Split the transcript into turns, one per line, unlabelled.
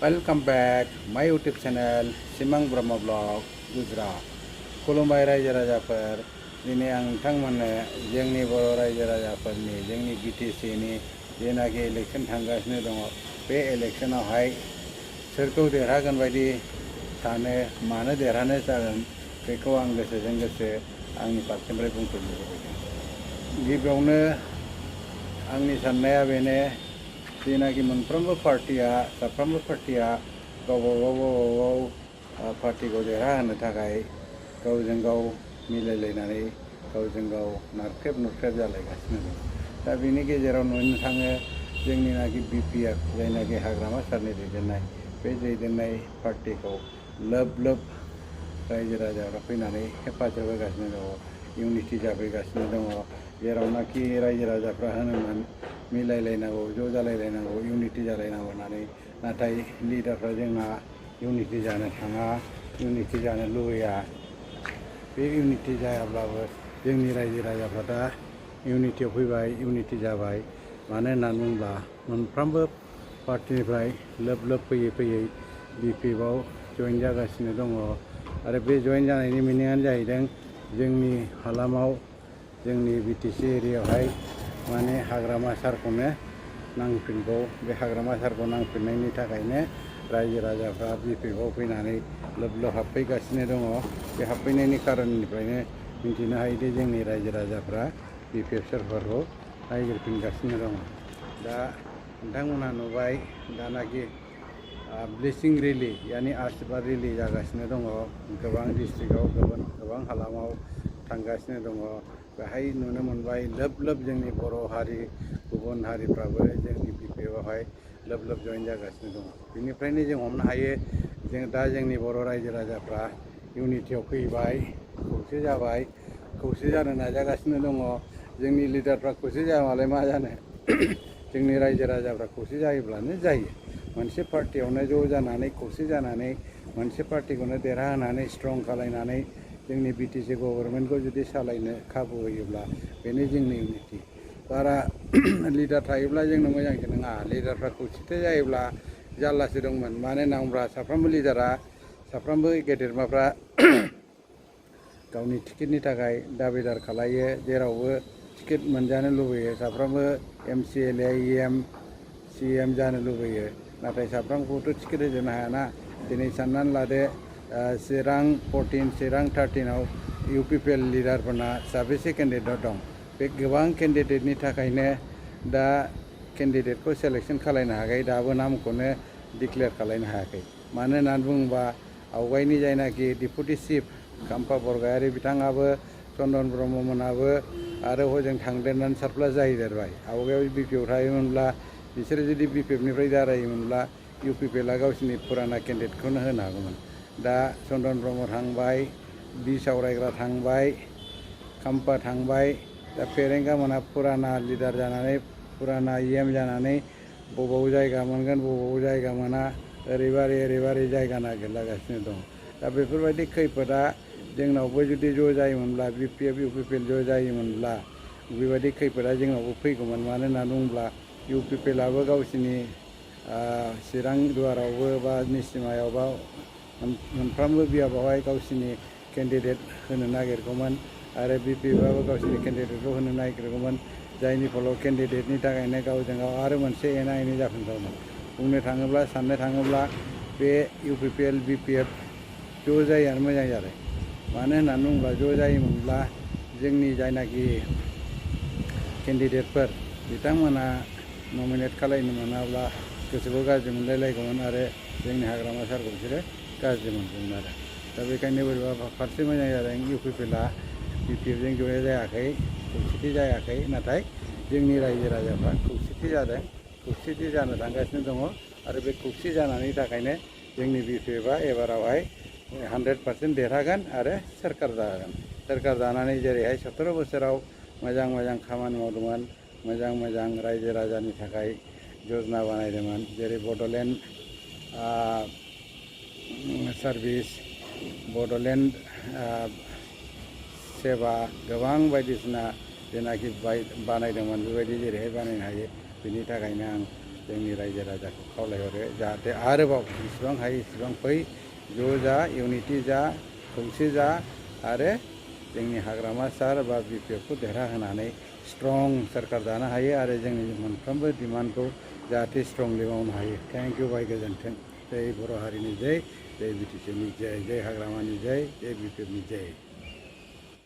Welcome back माय YouTube channel सिमां Brahma blog Gujarat खुलुमबाय रायजो राजाफोर दिनै आं नोंथांमोननो जोंनि बर' रायजो राजाफोरनि जोंनि BTC नि जेनाखि इलेक्शन थांगासिनो दङ बे इलेक्शनावहाय सोरखौ देरहागोन बायदि सानो मानो देरहानो जागोन बेखौ आं गोसोजों गोसो आंनि फारसेनिफ्राय बुंफोरनो लुबैदों। गिबियावनो आंनि साननाया बेनो जेनाखि मोनफ्रोमबो पार्टिया गावबागाव पार्टिखौ देरहाहोनो थाखाय गावजों गाव मिलायलायनानै गावजों गाव नारख्रेब जालायगासिनो दं। दा बेनि गेजेराव नुनो थाङो जोंनिनाखि BPF जायनाखि हाग्रामा सारनि दैदेननाय बे दैदेननाय पार्टिखौ लोब रायजो राजाफ्रा फैनानै हेफाजाब होगासिनो दङ, इउनिटि जाफैगासिनो दङ। जेरावनाखि रायजो राजाफ्रा होनोमोन मिलायलायनांगौ, ज' जालायलायनांगौ, इउनिटि जालायनांगौ होननानै, नाथाय लिडारफ्रा जोंना इउनिटि जानो थाङा, इउनिटि जानो लुबैया। बे इउनिटि जायाब्लाबो जोंनि रायजो राजाफ्रा दा इउनिटियाव फैबाय, इउनिटि जाबाय। मानो होननानै बुङोब्ला मोनफ्रोमबो पार्टिनिफ्राय लोब फैयै BPF आव जइन जागासिनो दङ। आरो बे जइन जानायनि मिनिङानो जाहैदों जोंनि हालामाव जोंनि BTC एरियायावहाय माने हाग्रामा सारखौनो नांफिनगौ। बे हाग्रामा सारखौ नांफिननायनि थाखायनो रायजो राजाफ्रा BPF आव फैनानै लोब हाबफैगासिनो दङ। बे हाबफैनायनि खारननिफ्रायनो मिन्थिनो हायोदि जोंनि रायजो राजाफ्रा BPF सरकारखौ नायगिरफिनगासिनो दङ। दा नोंथांमोनहा नुबाय दानाखि ब्लेसिं रेलि यानि आशीर्बाद रेलि जागासिनो दङ। गोबां डिस्ट्रिक्टआव गोबां हालामाव थांगासिनो दङ। बेहाय नुनो मोनबाय लोब जोंनि बर' हारि गुबुन हारिफ्राबो जोंनि BPF आवहाय लोब जइन जागासिनो दङ। बेनिफ्रायनो जों हमनो हायो दा जोंनि बर' रायजो राजाफ्रा इउनिटियाव फैबाय, खौसे जाबाय, खौसे जानो नाजागासिनो दङ। जोंनि लिडारफ्रा खौसे जायाबालाय मा जानो जोंनि रायजो राजाफ्रा खौसे जायोब्लानो जायो। मोनसे पार्टियावनो ज' जानानै खौसे जानानै मोनसे पार्टिखौनो देरहाहोनानै स्ट्रं खालायनानै जोंनि BTC गभर्नमेन्टखौ जुदि सालायनो खाबु होयोब्ला बेनो जोंनि इउनिटि। बारा लिडार थायोब्ला जोंनो मोजांसो नङा, लिडारफ्रा खौसेथि जायोब्ला जारलासो दंमोन। मानो होनना बुङोब्ला साफ्रोमबो लिडारा, साफ्रोमबो गेदेरमाफ्रा गावनि टिकेटनि थाखाय दाबिदार खालायो, जेरावबो टिकेट मोनजानो लुबैयो। साफ्रोमबो MCLA EM CM जानो लुबैयो, नाथाय साफ्रोमखौथ' टिकेट होजोबनो हायाना। दिनै साननानै लादो चिरां 14, चिरां 13आव UPPL लिडारफोरना साबेसे केन्डिडेट दं। बे गोबां केन्डिडेटनि थाखायनो दा केन्डिडेटखौ सेलेक्सन खालायनो हायाखै, दाबो नामखौनो डिक्लेयार खालायनो हायाखै। मानो होननानै बुङोबा आवगायनि जायनाखि डिपुटि चिफ खाम्फा बरगयारि बिथाङाबो, चन्दन ब्रह्ममोनाबो आरो हजों थांदेरनानै सारप्लास जाहैदेरबाय। आवगायाव BPF आव थायोमोनब्ला बिसोरो जुदि BPF निफ्राय दारायोमोनब्ला UPPL आ गावसिनि फुराना केन्डिडेटखौनो होनो हागौमोन। दा चन्दन ब्रह्म थांबाय, बि सावरायग्रा थांबाय, खाम्फा थांबाय। दा फेरेंगा मोना फुराना लिडार जानानै, फुराना EM जानानै बबाव जायगा मोनगोन बबाव जायगा मोना ओरैबारै जायगा नागिरलागासिनो दं। दा बेफोरबायदि खैफोदा जोंनावबो जुदि ज' जायोमोनब्ला, BPF UPPL ज' जायोमोनब्ला बेबायदि खैफोदा जोंनावबो फैगौमोन। मानो होनना बुङोब्ला UPPL आबो गावसिनि चिरां दुवारावबो बा निसिमायाव बा मोनफ्रोमबो बियाबावहाय गावसिनि केन्डिडेट होनो नागिरगौमोन आरो BPF आबो गावसिनि केन्डिडेटखौ होनो नागिरगौमोन। जायनि फलाव केन्डिडेटनि थाखायनो गावजों गाव आरो मोनसे एना एनि जाफिनगौमोन। बुंनो थाङोब्ला, साननो थाङोब्ला बे UPPL BPF ज' जायैयानो मोजां जादों। मानो होननानै बुङोब्ला ज' जायोमोनब्ला जोंनि जायनाखि केन्डिडेटफोर बिथांमोना नमिनेट खालायनो मोनाब्ला गोसोखौ गाज्रि मोनलायलायगौमोन आरो जोंनि हाग्रामा सारखौ बिसोरो गाज्रि मोनगौमोन आरो। दा बेखायनो बोरैबा फारसे मोजां जादों UPPL आ BPF जों ज' जायाखै, खौसेथि जायाखै। नाथाय जोंनि रायजो राजाफ्रा खौसेथि जादों, खौसेथि जानो थांगासिनो दङ। आरो बे खौसे जानायनि थाखायनो जोंनि BPF आ एबारावहाय 100% देरहागोन आरो सोरखार जागोन। सोरखार जानानै जेरैहाय 17 बोसोराव मोजां खामानि मावदोंमोन, मोजां रायजो राजानि थाखाय जजना बानायदोंमोन, जेरै बड'लेण्ड सार्भिस, बड'लेण्ड सेवा, गोबां बायदिसिना जेनाखि बानायदोंमोन बेबायदि जेरैहाय बानायनो हायो। बेनि थाखायनो आं जोंनि रायजो राजाखौ खावलायहरो जाहाथे आरोबाव जेसेबां हायो एसेबां फै ज' जा इउनिटि जा खौसे जा आरो जोंनि हाग्रामा सार बा बिपिएफखौ देरहाहोनानै स्ट्रं सोरखार दानो हायो आरो जोंनि मोनफ्रोमबो डिमान्डखौ जाहाथे स्ट्रंलि मावनो हायो। थेंक इउ बाय गोजोन्थों। जय बर' हारिनि जय बिटिसिनि जय हाग्रामानि जय बिपिएफनि जय।